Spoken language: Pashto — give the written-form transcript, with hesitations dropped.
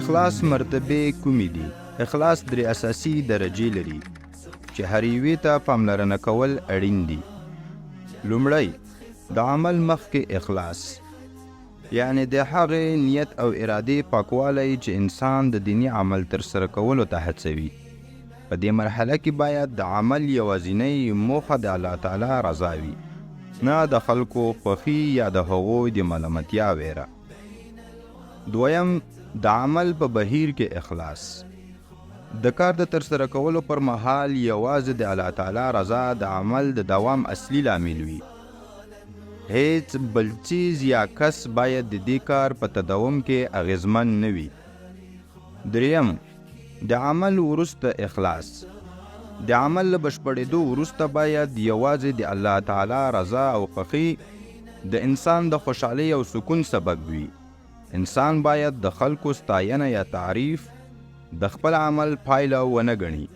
اخلاص مرتبې کومې دي؟ اخلاص درې اساسي درجې لري چې هر یوې ته پاملرنه کول اړین دي. لومړی، د عمل مخکې اخلاص، یعنې د هغې نیت او ارادې پاکوالی چې انسان د دیني عمل ترسره کولو ته هڅوي. په دې مرحله کې باید د عمل یوازینۍ موخه د الله تعالی رضا وي، نه د خلکو خوښي یا د هغوی د ملامتیا وېره. دویم، د عمل په بهیر کې اخلاص. د کار د ترسره کولو پر مهال یوازې د الله تعالی رضا د عمل د دوام اصلي لامل وي. هېڅ بل څیز یا کس باید د دې کار په تداوم کې اغېزمن نه وي. درېیم، د عمل وروسته اخلاص. د عمل له بشپړېدو وروسته باید یوازې د الله تعالی رضا او خوښي د انسان د خوشحالۍ او سکون سبب وي. انسان باید د خلکو ستاینه یا تعریف د خپل عمل پایله ونه ګڼي.